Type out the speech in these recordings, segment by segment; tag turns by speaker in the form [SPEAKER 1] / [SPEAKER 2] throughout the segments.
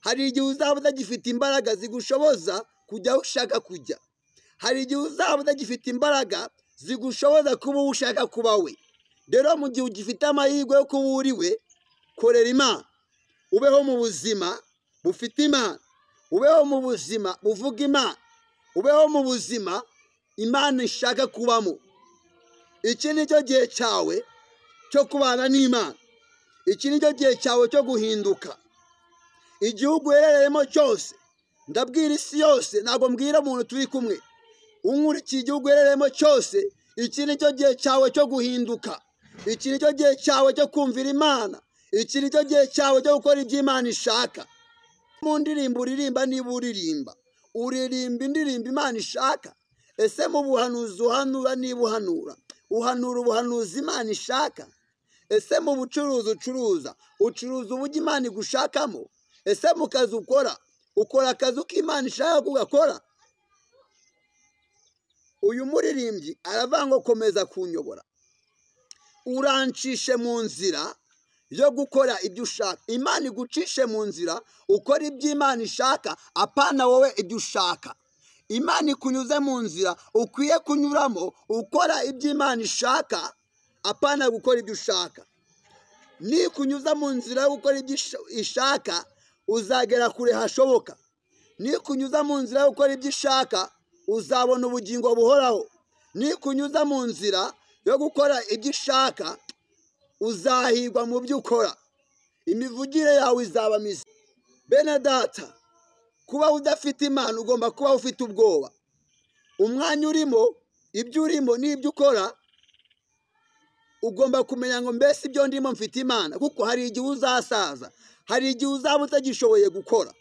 [SPEAKER 1] Hari igihe uzaba utagifite imbaraga zigushoboza kujya aho ushaka kujya. Hari igihe uzaba utagifite imbaraga zigushoboza kuba uwo ushaka kuba we. Rero mu gihe ugifite amahirwe yo kuba uri we, korera Imana, ubeho mu buzima bufite Imana, ubeho mu buzima buvuga Imana, ubeho mu buzima Imana ishaka kubamo. Iki ni cyo gihe cyawe cyo kubana n'Imana. Iki ni cyo gihe cyawe cyo guhinduka. Igihugu uherereyemo cyose, ndabwira isi yose, ntabwo mbwira umuntu turi kumwe. Unkurikiye, igihugu uherereyemo cyose, iki ni cyo gihe cyawe cyo guhinduka. Iki ni cyo gihe cyawe cyo kumvira Imana. Iki ni cyo gihe cyawe cyo gukora ibyo Imana ishaka. Mu ndirimbo uririmba, niba uririmba, uririmba indirimbo Imana ishaka? Ese mu buhanuzi uhanura, niba uhanura, uhanura ubuhanuzi Imana ishaka? Ese mu bucuruzi ucuruza, ucuruza uburyo Imana igushakamo? Ese mu kazi ukora, ukora akazi uko Imana ishaka ko ugakora? Uyu muririmbyi aravuga ngo: "Komeza kunyobora, urancishe mu nzira yo gukora ibyo ushaka." Imana igucishe mu nzira ukora ibyo Imana ishaka, apana wowe ibyo ushaka. Imana ikunyuze mu nzira ukwiye kunyuramo ukora ibyo Imana ishaka, apana gukora ibyo ushaka. Nikunyuza mu nzira yo gukora ibyo ishaka, uzagera kure hashoboka. Nikunyuza mu nzira yo gukora ibyo ishaka, uzabona ubugingo buhoraho. Nikunyuza mu nzira yo gukora ibyo ishaka, uzahirwa mu byo ukora, imivugire yawe izaba mizima. Bene data, kuba udafite Imana, ugomba kuba ufite ubwoba. Umwanya urimo, ibyo urimo n'ibyo ukora, ugomba kumenya ngo: "Mbese ibyo ndimo mfite Imana?" Kuko hari igihe uzasaza, hari igihe uzaba utagishoboye gukora,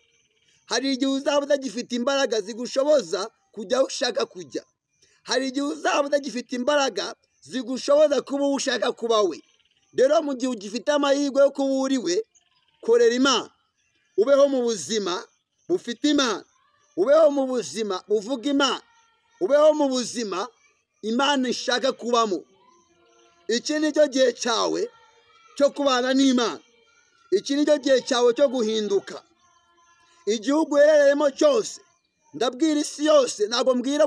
[SPEAKER 1] hari igihe uzaba utagifite imbaraga zigushoboza kujya aho ushaka kujya, hari igihe uzaba utagifite imbaraga zigushoboza kuba uwo ushaka kuba we. Rero mu gihe ugifite amahirwe yo kuba uri we, korera Imana, ubeho mu buzima bufite Imana, ubeho mu buzima buvuga Imana, ubeho mu buzima Imana ishaka kubamo. Iki ni cyo gihe cyawe cyo kubana n'Imana. Iki ni cyo gihe cyawe cyo guhinduka. Igihugu uherereyemo cyose, ndabwira isi yose, ntabwo mbwira.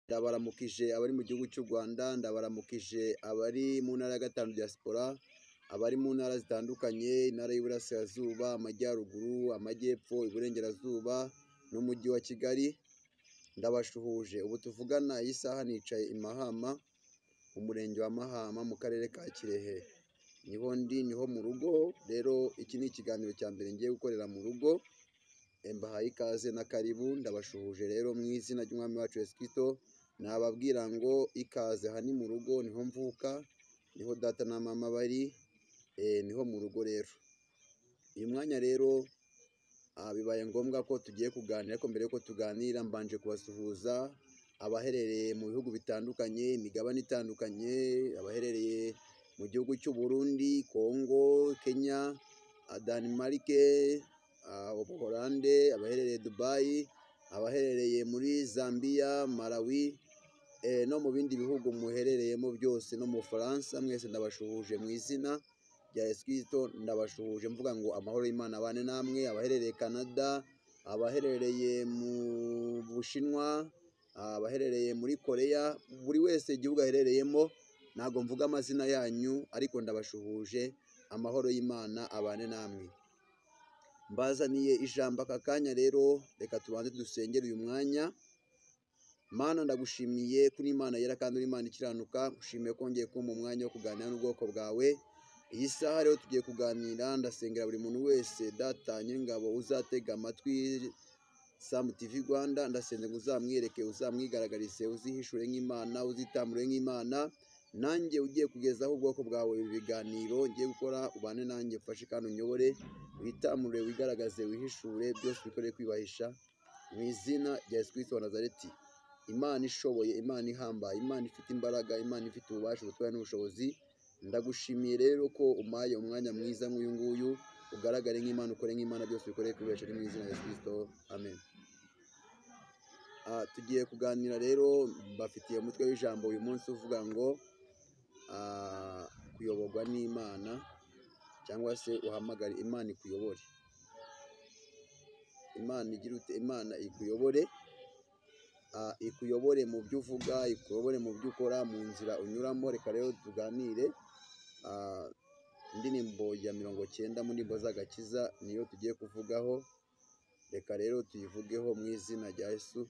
[SPEAKER 2] Ndabaramukije abari mu gihugu cy'u Rwanda, ndabaramukije abari mu ntara ya gatanu diaspora, abari mu ntara zitandukanye, intara y'Iburasirazuba, Amajyaruguru, Amajyepfo, Iburengerazuba n'Umujyi wa Kigali, ndabashuhuje. Ubu tuvugana iyi saha nicaye i Mahama, Umurenge wa Mahama, mu Karere ka Kirehe. Niho ndi, niho mu rugo. Rero iki ni ikiganiro cya mbere ngiye gukorera mu rugo. Mbahaye ikaze na karibu, ndabashuhuje rero mu izina ry'Umwami wacu Yesu Kristo. Nababwira ngo ikaze, aha ni mu rugo, niho mvuka, niho data na mama bari, niho mu rugo rero. Uyu mwanya rero bibaye ngombwa ko tugiye kuganira, ariko mbere yuko tuganira mbanje kubasuhuza abaherereye mu bihugu bitandukanye, imigabane itandukanye, abaherereye mu gihugu cy'u Burundi, Kongo, Kenya, Denmark, Ubuholande, abaherereye Dubai, abaherereye muri Zambia, Malawi, no mu bindi bihugu muherereyemo byose, no mu Bufaransa, mwese ndabashuhuje mu izina rya Yesu Kristo. Ndabashuhuje mvuga ngo amahoro y'Imana abane namwe. Abaherereye Canada, abaherereye mu Bushinwa, abaherereye muri Korea, buri wese igihugu aherereyemo, ntabwo mvuga amazina yanyu, ariko ndabashuhuje, amahoro y'Imana abane namwe. Mbazaniye ijambo aka kanya rero, reka tubanze dusengere uyu mwanya. Mana, ndagushimiye kuri Imana yera kandi uri Imana ikiranuka. Ushimiye ko wongeye kumpa umwanya wo kuganira n'ubwoko bwawe. Iyi saha rero tugiye kuganira, ndasengera buri muntu wese, Data Nyiringabo, uzatega amatwi Samu TV Rwanda. Ndasenze ngo uzamwereke, uzamwigaragarize, uzihishure nk'Imana, uzitamure nk'Imana. Nanjye ugiye kugezaho ubwoko bwawe ibi biganiro ngiye gukora, ubane nanjye, ufashe kandi unyobore, witamure, wigaragaze, wihishure, byose bikoreye kwibahisha mu izina rya Yesu Kristo wa Nazareti. Imana ishoboye, Imana ihambaye, Imana ifite imbaraga, Imana ifite ububasha, ubutware n'ubushobozi, ndagushimiye rero ko umpaye umwanya mwiza nk'uyu nguyu. Ugaragare nk'Imana, ukore nk'Imana, byose bikoreye kwibesha, ni mu izina rya Yesu Kristo, amen. Tugiye kuganira rero, mbafitiye umutwe w'ijambo uyu munsi uvuga ngo kuyoborwa n'Imana. cyangwa se uhamagare Imana ikuyobore. Imana igira ute? Imana ikuyobore, ikuyobore mu byo uvuga, ikuyobore mu byo ukora, mu nzira unyuramo. Reka rero tuganire. Indirimbo ya 90 mu ndirimbo z'agakiza niyo tugiye kuvugaho. Reka rero tuyivugeho mu izina rya Yesu.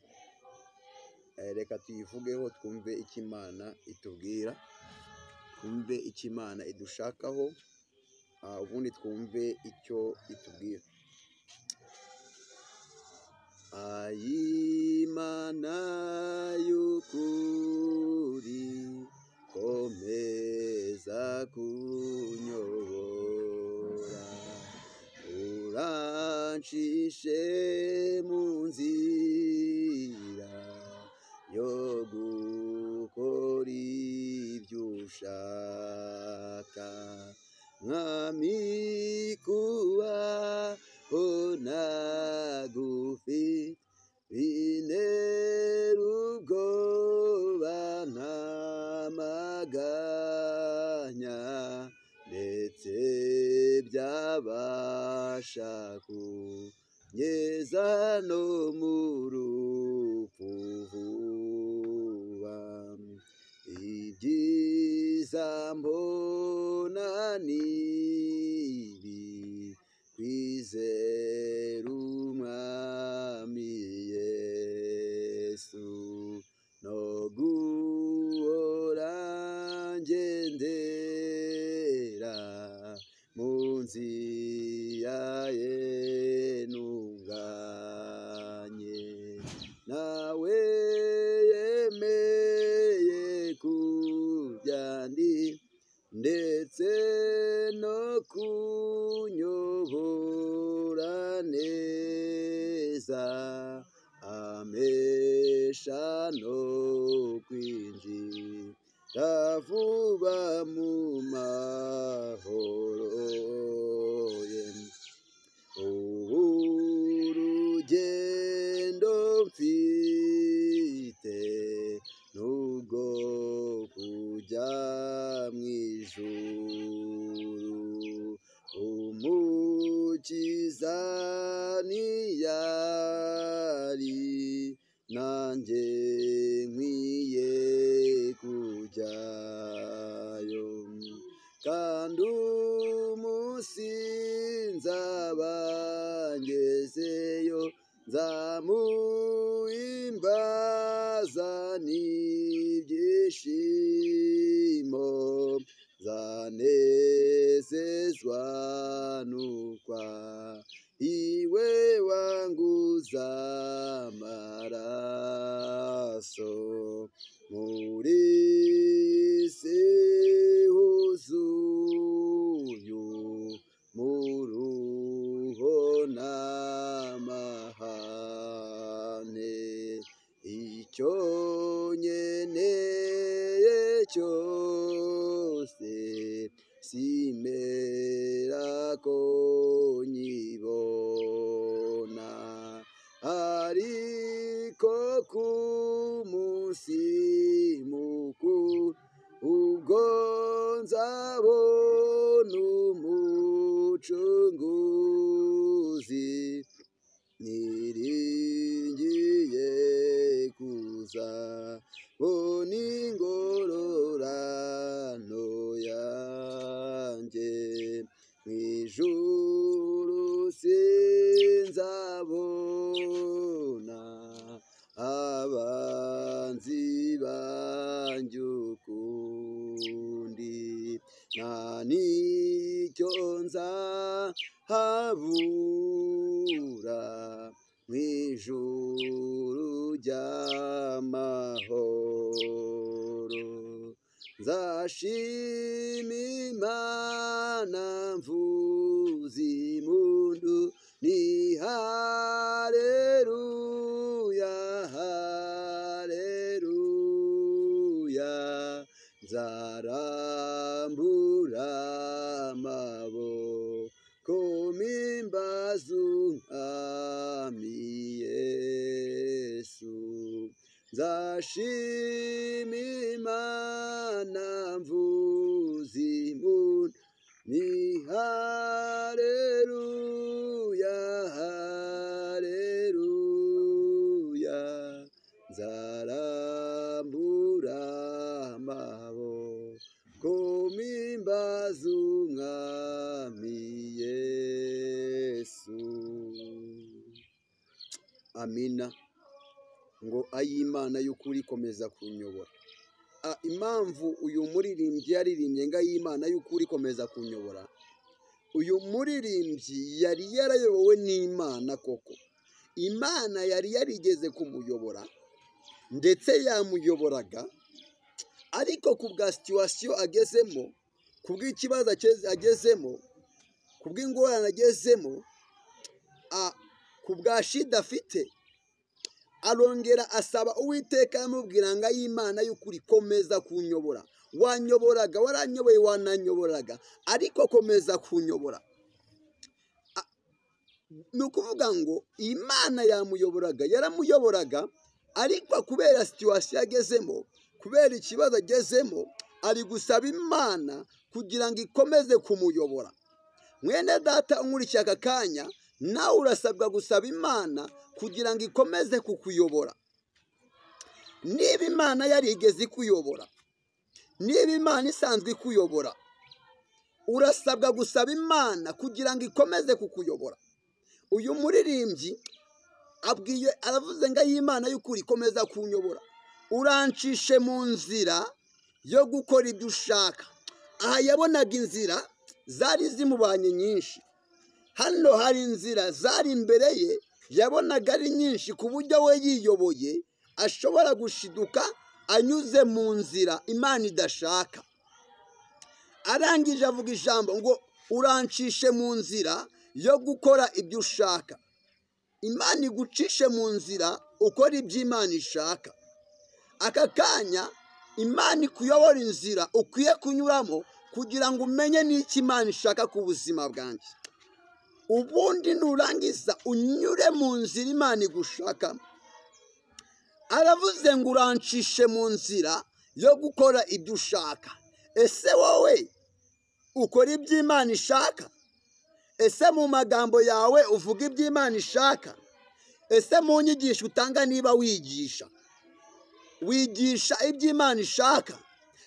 [SPEAKER 2] Reka tuyivugeho, twumve icyo Imana itubwira, twumve icyo Imana idushakaho, ubundi twumve icyo itubwira. Ayimana y'ukuri komeza kunyobora, urancishe mu nzira yo gukora ibyo ushaka. Mwami kubaho ntagufite bintera ubwoba ntamaganya, ndetse byabasha kungeza no mu rupfu vuba. Ibyiza mbona ni ibi, kwizera Umwami Yesu no guhora ngendera mu nzira ye ntunganye. Nawe yemeye kujya ndi ndetse no kunyobora neza, ampesha no kwinjira vuba mu mahoro ye. Ubu urugendo mfite n'ubwo kujya mu ijuru, Umukiza ntiyari nanjye nkwiye kujyayo, kandi umunsi nzaba ngezeyo nzamuhimbaza n'ibyishimo, nzanezezwa n'ukwa iwe wanguza amaraso. Muri isi huzuye umuruho n'amahane, icyo nkeneye cyose simera ko nyibona, ariko ku munsi mukuru ubwo nzabona Umucunguzi, niringiye kuza bona ingororano yanjye. Mu ijuru sinzabona abanzi banjye ukundi, nta n'icyo nzahabura mu ijuru ry'amahoro. Nzashima Imana mvuza impundu, ni haleluya, haleluya. Nzarambura amaboko mpimbaza Umwami Yesu. Nzashima Imana mvuza impundu, ni Haleluya, haleluya, nzarambura amaboko mpimbaze Umwami Yesu. Amina. Ngo ay'Imana y'ukuri komeza kunyobora. Impamvu uyu muririmbyi yaririmbye ngo ay'Imana y'ukuri komeza kunyobora, uyu muririmbyi yari yarayobowe n'Imana koko. Imana yari yarigeze kumuyobora ndetse yamuyoboraga, ariko ku bwa situwasiyo agezemo, ku bw'ikibazo agezemo, ku bw'ingorane agezemo, ku bwa shida afite, arongera asaba Uwiteka amubwira ngo ay'Imana y'ukuri komeza kunyobora. Wanyoboraga, waranyoboye, wananyoboraga, ariko komeza kunyobora. Ni ukuvuga ngo Imana yamuyoboraga, yaramuyoboraga, ariko kubera situwasiyo agezemo, kubera ikibazo agezemo, ari gusaba Imana kugira ngo ikomeze kumuyobora. Mwene data unkurikiye aka kanya, nawe urasabwa gusaba Imana kugira ngo ikomeze kukuyobora. Niba Imana yarigeze ikuyobora, niba Imana isanzwe ikuyobora, urasabwa gusaba Imana kugira ngo ikomeze kukuyobora. Uyu muririmbyi abwiye, aravuze ngo ay'Imana y'ukuri komeza kunyobora, urancishe mu nzira yo gukora ibyo ushaka. Aha yabonaga inzira zari zimubanye nyinshi. Hano hari inzira zari imbere ye yabonaga ari nyinshi, ku buryo we yiyoboye ashobora gushiduka anyuze mu nzira Imana idashaka. Arangije avuga ijambo ngo urancishe mu nzira yo gukora ibyo ushaka. Imana igucishe mu nzira ukora ibyo Imana ishaka. Aka kanya Imana ikuyobora inzira ukwiye kunyuramo kugira ngo umenye n'icyo Imana ishaka ku buzima bwanjye. Ubundi nurangiza unyure mu nzira Imana igushakamo. Aravuze ngo urancishe mu nzira yo gukora ibyo ushaka. Ese wowe ukora ibyo Imana ishaka? Ese mu magambo yawe uvuga ibyo Imana ishaka? Ese mu nyigisho utanga niba wigisha, wigisha ibyo Imana ishaka?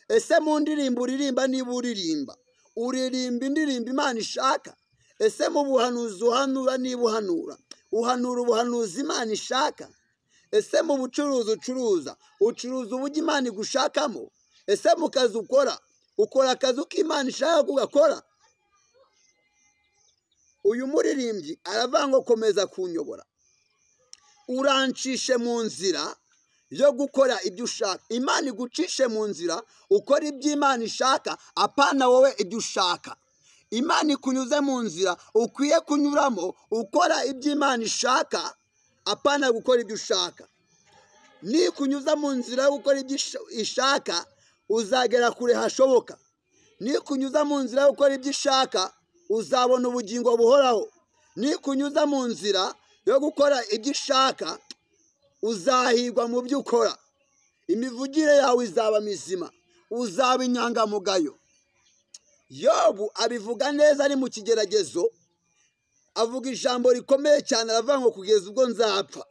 [SPEAKER 2] Ese mu ndirimbo uririmba niba uririmba, uririmba indirimbo Imana ishaka? Ese mu buhanuzi uhanura niba uhanura, uhanura ubuhanuzi Imana ishaka? Ese mu bucuruzi ucuruza, ucuruza uburyo Imana igushakamo? Ese mu kazi ukora, ukora akazi uko Imana ishaka ko ugakora? Uyu muririmbyi aravuga ngo komeza kunyobora, urancishe mu nzira yo gukora ibyo ushaka. Imana igucishe mu nzira ukora ibyo Imana ishaka, apana wowe ibyo ushaka. Imana ikunyuze mu nzira ukwiye kunyuramo ukora ibyo Imana ishaka, apana gukora ibyo ushaka. Nikunyuza mu nzira yo gukora ibyo ishaka, uzagera kure hashoboka. Nikunyuza mu nzira yo gukora ibyo ishaka, uzabona ubugingo buhoraho. Nikunyuza mu nzira yo gukora ibyo ishaka, uzahirwa mu byo ukora. Imivugire yawe izaba mizima, uzaba inyangamugayo. Yobu abivuga neza ari mu kigeragezo, avuga ijambo rikomeye cyane, aravuga ngo kugeza ubwo nzapfa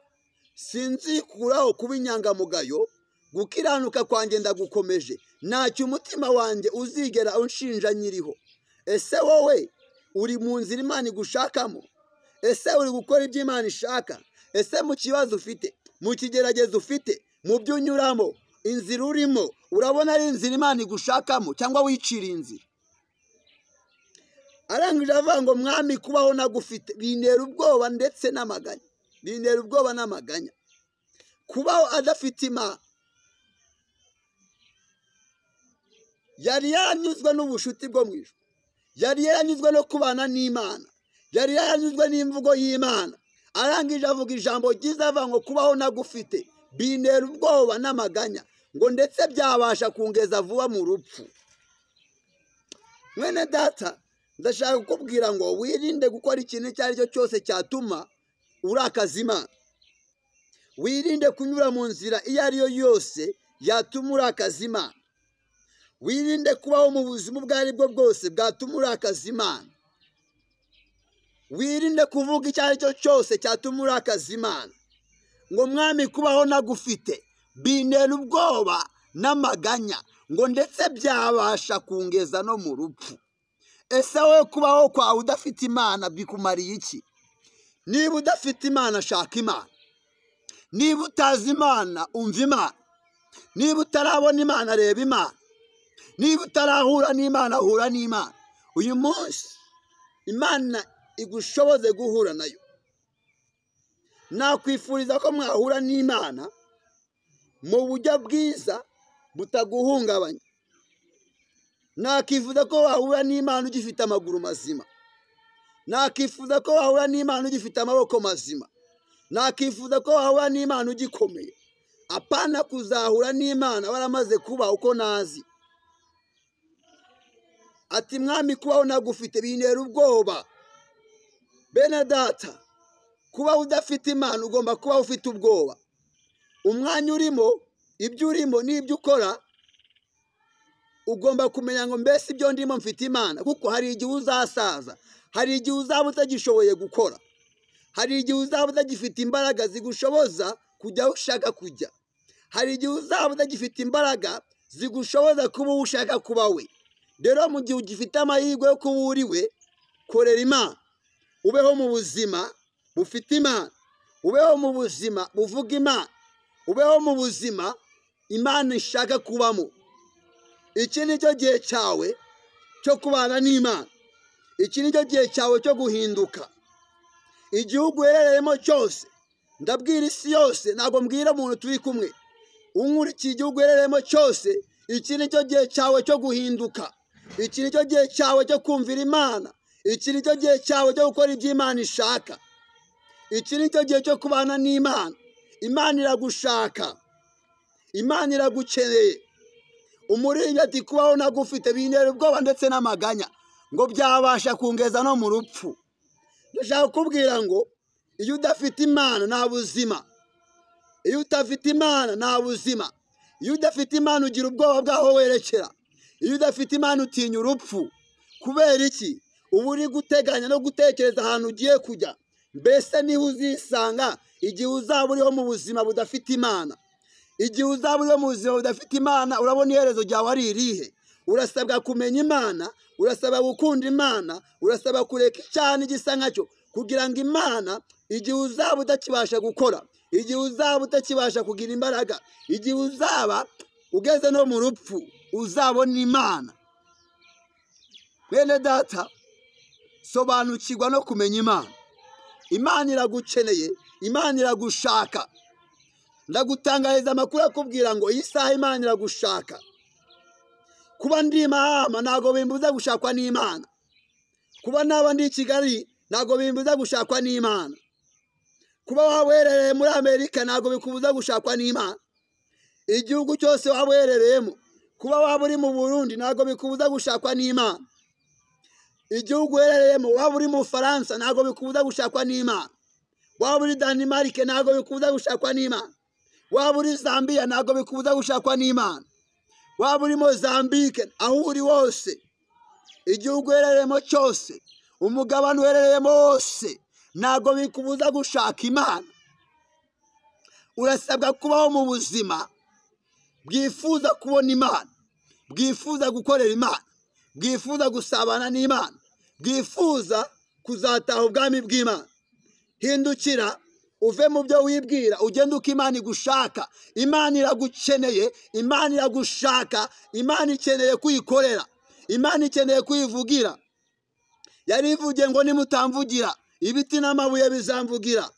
[SPEAKER 2] sinzikuraho kuba inyangamugayo, gukiranuka kwanjye ndagukomeje, ntacyo umutima wanjye uzigera unshinja nyiriho. Ese wowe uri mu nzira Imana igushakamo? Ese uri gukora ibyo Imana ishaka? Ese mu kibazo ufite, mu kigeragezo ufite, mu byo unyuramo, inzira urimo urabona ari inzira Imana igushakamo cyangwa wicira inzira? Arangije avuga ngo mwami kubaho nagufite bintera ubwoba ndetse n'amaganya, bintera ubwoba n'amaganya. Kubaho adafite Imana, yari yaranyuzwe n'ubushuti bwo mu ijuru, yari yaranyuzwe no kubana n'Imana, yari yaranyuzwe n'imvugo y'Imana. Arangije avuga ijambo ryiza avuga ngo kubaho nagufite bintera ubwoba n'amaganya, ngo ndetse byabasha kungeza vuba mu rupfu. Mwene data, ndashaka kukubwira ngo wirinde gukora ikintu icyo ari cyo cyose cyatuma urakaza Imana. Wirinde kunyura mu nzira iyo ari yo yose yatuma urakaza Imana. Wirinde kubaho mu buzima ubwo ari bwo bwose bwatuma urakaza Imana.
[SPEAKER 1] Wirinde kuvuga icyo ari cyo cyose cyatuma urakaza Imana. Ngo mwami kubaho nagufite bintera ubwoba n'amaganya, ngo ndetse byabasha kungeza no mu rupfu. Ese wowe kubaho kwawe udafite Imana bikumariye iki? Niba udafite Imana shaka Imana. Niba utazi Imana umva Imana. Niba utarabona Imana reba Imana. Niba utarahura n'Imana hura n'Imana. Uyu munsi Imana igushoboze guhura nayo. Nakwifuriza ko mwahura n'Imana mu buryo bwiza butaguhungabanya. Nakifuza ko wahura n'Imana ugifite amaguru mazima. Nakifuza ko wahura n'Imana ugifite amaboko mazima. Nakifuza ko wahura n'Imana ugikomeye. Apana kuzahura n'Imana waramaze kuba uko nazi. Ati mwami kubaho nagufite bintera ubwoba. Bene data, kuba udafite Imana ugomba kuba ufite ubwoba. Umwanya urimo, ibyo urimo n'ibyo ukora, ugomba kumenya ngo mbese ibyo ndimo mfite Imana. Kuko hari igihe uzasaza, hari igihe uzaba utagishoboye gukora, hari igihe uzaba utagifite imbaraga zigushoboza kujya aho ushaka kujya, hari igihe uzaba utagifite imbaraga zigushoboza kuba uwo ushaka kuba we. Rero mu gihe ugifite amahirwe yo kuba uri we, korera Imana, ubeho mu buzima bufite Imana, ubeho mu buzima buvuga Imana, ubeho mu buzima Imana ishaka kubamo. Iki ni cyo gihe cyawe cyo kubana n'Imana. Iki ni cyo gihe cyawe cyo guhinduka. Igihugu uherereyemo cyose, ndabwira isi yose, ntabwo mbwira umuntu turi kumwe. Unkurikiye igihugu uherereyemo cyose, iki ni cyo gihe cyawe cyo guhinduka. Iki ni cyo gihe cyawe cyo kumvira Imana. Iki ni cyo gihe cyawe cyo gukora ibyo Imana ishaka. Iki ni cyo gihe cyo kubana n'Imana. Imana iragushaka. Imana iragukeneye. Umuririmbyi ati kubaho nagufite bintera ubwoba ndetse n'amaganya, ngo byabasha kungeza no mu rupfu. Ndashaka kukubwira ngo iyo udafite Imana nta buzima. Iyo udafite Imana nta buzima. Iyo udafite Imana ugira ubwoba bw'aho werekera. Iyo udafite Imana utinya urupfu. Kubera iki? Uba uri guteganya no gutekereza ahantu ugiye kujya. Mbese niho uzisanga igihe uzaba uriho mu buzima budafite Imana. Igihe uzaba uriho mu buzima budafite Imana, urabona iherezo ryawe ari irihe? Urasabwa kumenya Imana, urasabwa gukunda Imana, urasabwa kureka icyaha n'igisa nkacyo, kugira ngo Imana igihe uzaba utakibasha gukora, igihe uzaba utakibasha kugira imbaraga, igihe uzaba ugeze no mu rupfu, uzabona Imana. Bene data, sobanukirwa no kumenya Imana. Imana iragukeneye, Imana iragushaka. Ndagutangariza amakuru akubwira ngo iyi saha Imana iragushaka. Kuba ndi Mahama ntabwo bimbuza gushakwa n'Imana. Kuba naba ndi i Kigali ntabwo bimbuza gushakwa n'Imana. Kuba waba uherereye muri Amerika ntabwo bikubuza gushakwa n'Imana. Igihugu cyose waba uherereyemo, kuba waba uri mu Burundi ntabwo bikubuza gushakwa n'Imana. Igihugu uherereyemo, waba uri mu Bufaransa ntabwo bikubuza gushakwa n'Imana. Waba uri Denmark ntabwo bikubuza gushakwa n'Imana. Waba uri Zambia ntabwo bikubuza gushakwa n'Imana. Waba uri Mozambique, aho uri wose, igihugu uherereyemo cyose, umugabane uherereyemo wose, ntabwo bikubuza gushaka Imana. Urasabwa kubaho mu buzima bwifuza kubona Imana, bwifuza gukorera Imana, bwifuza gusabana n'Imana, bwifuza kuzataha ubwami bw'Imana. Hindukira uve mu byo wibwira, ugende uko Imana igushaka. Imana iragukeneye, Imana iragushaka, Imana ikeneye kuyikorera, Imana ikeneye kuyivugira. Yarivugiye ngo nimutamvugira, ibiti n'amabuye bizamvugira.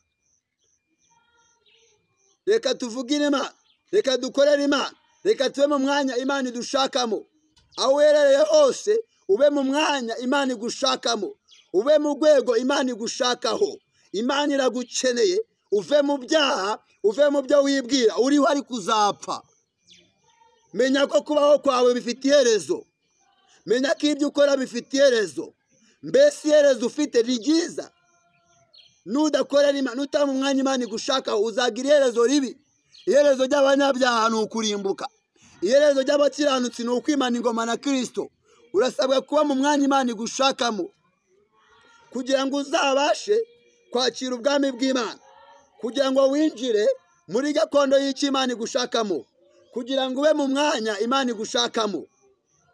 [SPEAKER 1] Reka tuvugire Imana, reka dukorere Imana, reka tube mu mwanya Imana idushakamo. Aho uherereye hose ube mu mwanya Imana igushakamo, ube mu rwego Imana igushakaho. Imana iragukeneye, uve mu byaha, uve mu byo wibwira, uriho ari kuzapfa. Menya ko kubaho kwawe bifite iherezo. Menya ko ibyo ukora bifite iherezo. Mbese iherezo ufite ni ryiza? Nudakorera Imana, nutaba umwanya Imana igushakaho, uzagira iherezo ribi. Iherezo ry'abanyabyaha ni ukurimbuka. Iherezo ry'abakiranutsi ni ukwimana ingoma na Kristo. Urasabwa kuba mu mwanya Imana igushakamo. Kugira ngo uzabashe kwakira ubwami bw'Imana, kugira ngo winjire muri gakondo y'icyo Imana igushakamo, kugira ngo ube mu mwanya Imana igushakamo,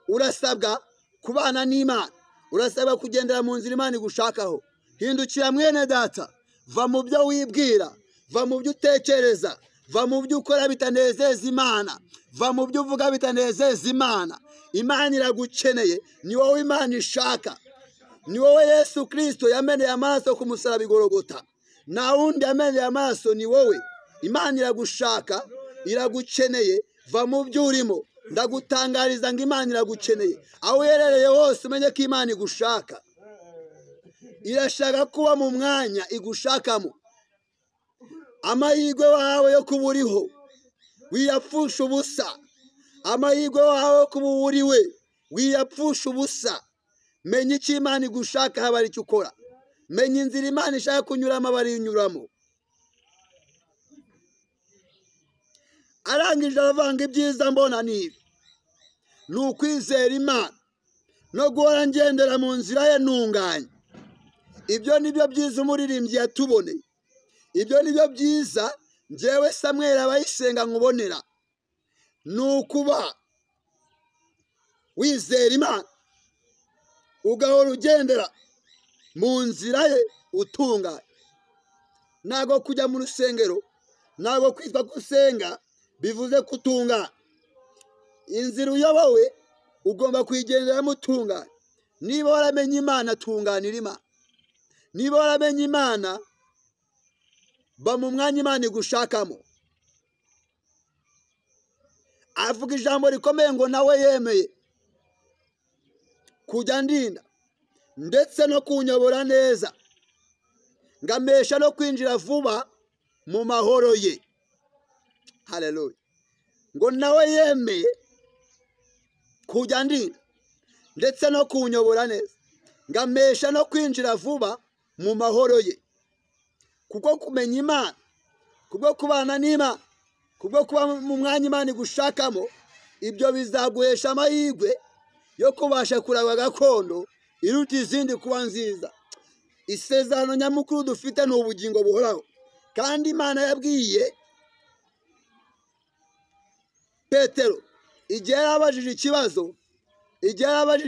[SPEAKER 1] urasabwa kubana n'Imana, urasabwa kugendera mu nzira Imana igushakaho. Hindukira mwene data, va mu byo wibwira, va mu byo utekereza, va mu byo ukora bitanezeza Imana, va mu byo uvuga bitanezeza Imana. Imana iragukeneye, ni wowe Imana ishaka, ni wowe Yesu Kristo yameneye amaraso ku musaraba i Golgotha, nta wundi yameneye amaraso, ni wowe. Imana iragushaka, iragukeneye, va mu byo urimo. Ndagutangariza ngo Imana iragukeneye. Aho uherereye hose umenye ko Imana igushaka. Irashaka kuba mu mwanya igushakamo. Amahirwe wawe yo kuba uriho wiyapfusha ubusa. Amahirwe wawe yo kuba uriwe wiyapfusha ubusa. Menya icyo Imana igushaka, haba ari icyo ukora. Menya inzira Imana ishaka kunyuramo, aba ari inyuramo. Arangije aravanga ibyiza mbona ni ibi: ni ukwizera Imana no guhora ngendera mu nzira ye ntunganye. Ibyo ni byo byiza umuririmbyi yatuboneye. Ibyo ni byo byiza njyewe Samweli Abayisenga nkubonera. Ni ukuba wizera Imana ugahora ugendera mu nzira ye utunganye. Ntabwo kujya mu rusengero, ntabwo kwitwa gusenga bivuze kutungana. Inzira uyobowe ugomba kuyigenderamo utunganye. Niba waramenye Imana, tunganira Imana. Niba waramenye Imana, ba mu mwanya Imana igushakamo. Avuga ijambo rikomeye ngo nawe yemeye kujya ndinda ndetse no kunyobora neza, ngamesha no kwinjira vuba mu mahoro ye. Haleluya. Ngo nawe yemeye kujya ndinda ndetse no kunyobora neza, ngamesha no kwinjira vuba mu mahoro ye. Kuko kumenya Imana, kubwo kubana n'Imana, kubwo kuba mu mwanya Imana igushakamo, ibyo bizaguhesha amahirwe yo kubasha kuragwa gakondo iruta izindi kuba nziza. Isezerano nyamukuru dufite ni ubugingo buhoraho. Kandi Imana yabwiye Petero igihe yarabajije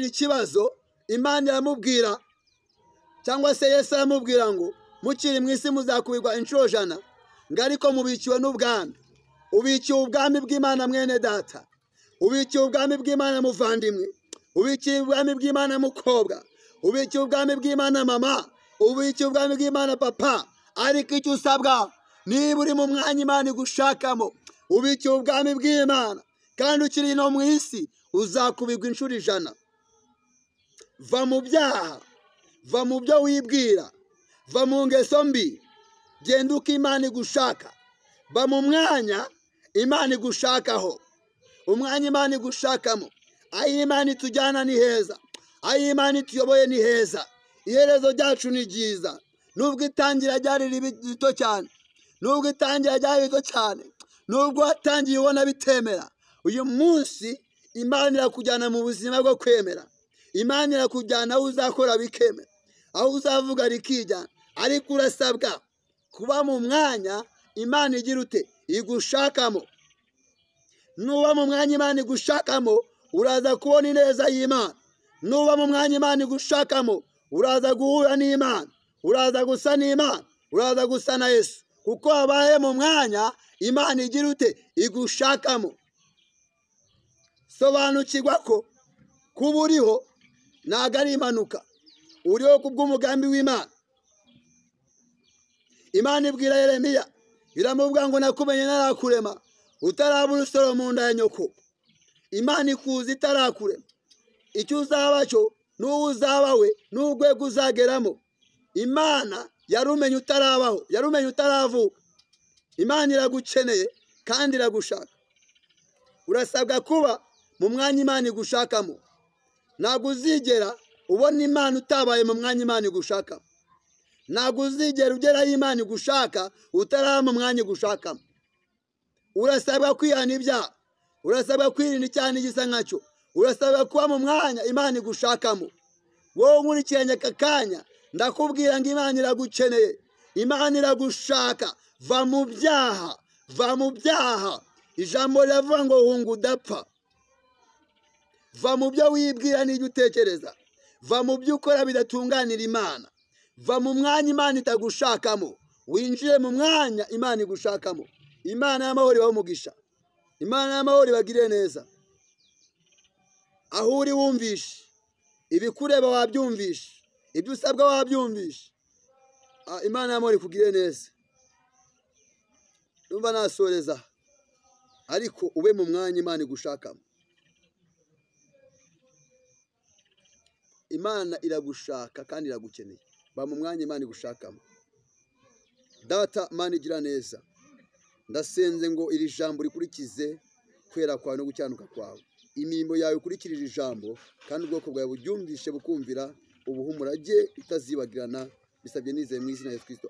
[SPEAKER 1] ikibazo, Imana iramubwira, cyangwa se Yesu aramubwira ngo mukiri mu isi muzakubirwa inshuro 100, ngo ariko mubikiwe n'ubwami. Ubikiwe ubwami bw'Imana mwene data, ubikiwe ubwami bw'Imana muvandimwe, ubikiwe ubwami bw'Imana mukobwa, ubikiwe ubwami bw'Imana mama, ubikiwe ubwami bw'Imana papa. Ariko icyo usabwa, niba uri mu mwanya Imana igushakamo, ubikiwe ubwami bw'Imana kandi ukiri no mu isi, uzakubirwa inshuro 100. Va mu byaha, va mu byo wibwira, va mu ngeso mbi, genda uko Imana igushaka. Ba mu mwanya Imana igushakaho, umwanya Imana igushakamo. Aho Imana itujyana ni heza, aho Imana ituyoboye ni heza. Iherezo ryacu ni ryiza. Nubwo itangira ryari rito cyane, nubwo itangira ryari rito cyane, nubwo watangiye ubona bitemera, uyu munsi Imana irakujyana mu buzima bwo kwemera. Imana irakujyana aho uzakora bikemera, aho uzavuga rikijyana. Ariko urasabwa kuba mu mwanya Imana igira ute igushakamo. Nuba mu mwanya Imana igushakamo, uraza kubona ineza y'Imana. Nuba mu mwanya Imana igushakamo, uraza guhura n'Imana, uraza gusa n'Imana, uraza gusa na Yesu. Kuko wabaye mu mwanya Imana igira ute igushakamo. Sobanukirwa ko kuba uriho ntabwo ari impanuka, uriho kubw'umugambi w'Imana. Imana ibwira Yeremiya, iramubwira ngo nakumenye narakurema utaraba urusoro mu nda ya nyoko. Imana ikuzi itarakurema. Icyo uzaba cyo n'uwo uzaba we n'urwego uzageramo, Imana yarumenye utarabaho, yarumenye utaravuka. Imana iragukeneye kandi iragushaka. Urasabwa kuba mu mwanya Imana igushakamo. Ntabwo uzigera ubona Imana utabaye mu mwanya Imana igushakamo. Ntabwo uzigera ugeraho Imana igushaka utaraba mu mwanya igushakamo. Urasabwa kwihana ibyaha, urasabwa kwirinda icyaha n'igisa nkacyo, urasabwa kuba mu mwanya Imana igushakamo. Wowe nkurikiranye aka kanya, Ndakubwira ngo Imana iragukeneye, Imana iragushaka. Va mu byaha, va mu byaha. Ijambo riravuga ngo hunga udapfa. Va mu byo wibwira n'ibyo utekereza, va mu byo ukora bidatunganira Imana, va mu mwanya Imana itagushakamo, winjire mu mwanya Imana igushakamo. Imana y'amahoro ibahe umugisha, Imana y'amahoro ibagirire neza. Aho uri wumvishe, ibikureba wabyumvishe, ibyo usabwa wabyumvishe. Imana y'amahoro ikugirire neza. Numva nasoreza, ariko ube mu mwanya Imana igushakamo. Imana iragushaka kandi iragukeneye. Ba mu mwanya Imana igushakamo. Data Mana igira neza, ndasenze ngo iri jambo rikurikize kwera kwawe no gucyanuka kwawe. Imirimo yawe ikurikirije ijambo, kandi ubwoko bwawe buryumvishe bukumvira, ubuhe umurage utazibagirana. Bisabye nizeye mu izina rya Yesu Kristo.